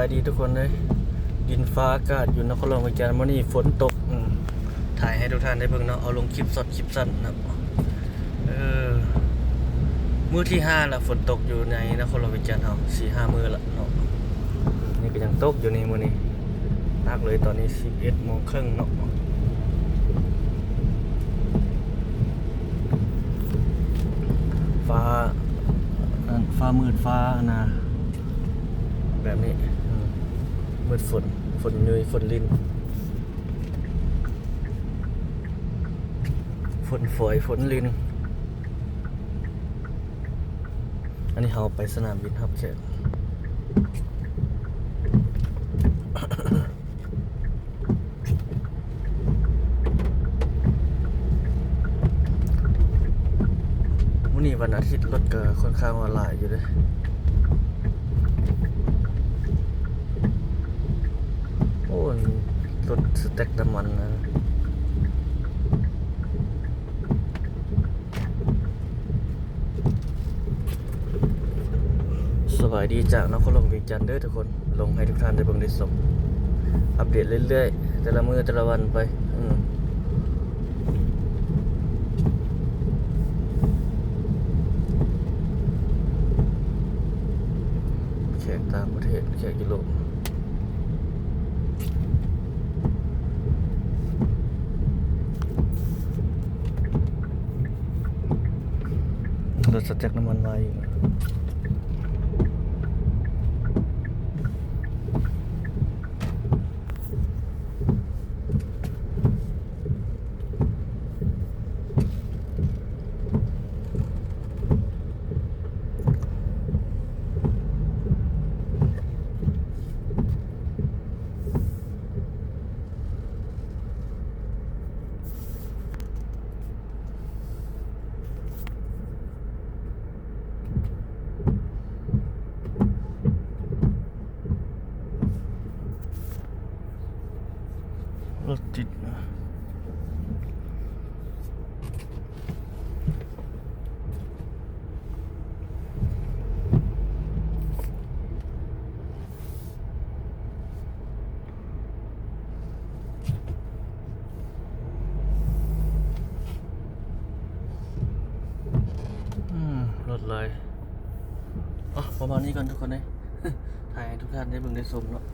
ສະບາຍດີທຸກຄົນເດີ ດິນຟ້າອາກາດຢູ່ນະຄອນຫຼວງວຽງຈັນ ມື້ນີ້ຝົນຕົກ ອືມ ຖ່າຍໃຫ້ທຸກທ່ານໄດ້ເບິ່ງເນາະ ເອົາລົງຄລິບຊັອດຄລິບສັ້ນເນາະ ເອີ ມື້ທີຫ້າລະຝົນຕົກຢູ່ໃນນະຄອນຫຼວງວຽງຈັນເຮົາ ສີ່ຫ້າມື້ລະເນາະ ນີ້ກະຍັງຕົກຢູ່ນີ້ມື້ນີ້ ໜັກເລີຍ ຕອນນີ້ສິບເອັດໂມງເຄິ່ງເນາະ ຟ້າ ອັນ ຟ້າມືດ ຟ້າອັນນາ ແບບນີ້ ອືມ ມືດຝົນ ຝົນຍຸຍ ຝົນລິນ ຝົນຝອຍ ຝົນລິນ ອັນນີ້ເຮົາໄປສະໜາມບິນຮັບແຂກ ມື້ນີ້ວັນອາທິດ ລົດກະຂ້ອນຂ້າງວ່າຫຼາຍຢູ່ເດ້ ໂອ້ ລົດສະແຕັກນ້ຳມັນນະ. ສະບາຍດີຈາກນະຄອນຫຼວງວຽງຈັນເດີທຸກຄົນ ລົງໃຫ້ທຸກທ່ານໄດ້ເບິ່ງໄດ້ຊົມ ອັບເດດເລື້ອຍໆ ແຕ່ລະມື້ແຕ່ລະວັນໄປ ອືມ ແຂກຕ່າງປະເທດ ແຂກຢູໂຣບ. ລົດສະແຕັກນ້ຳມັນມາອີກ. ລົດຕິດ ອືມ ລົດຫຼາຍ ເອົາ ປະມານນີ້ກ່ອນທຸກຄົນເອີຍ ຖ່າຍໃຫ້ທຸກທ່ານໄດ້ເບິ່ງໄດ້ຊົມເນາະ.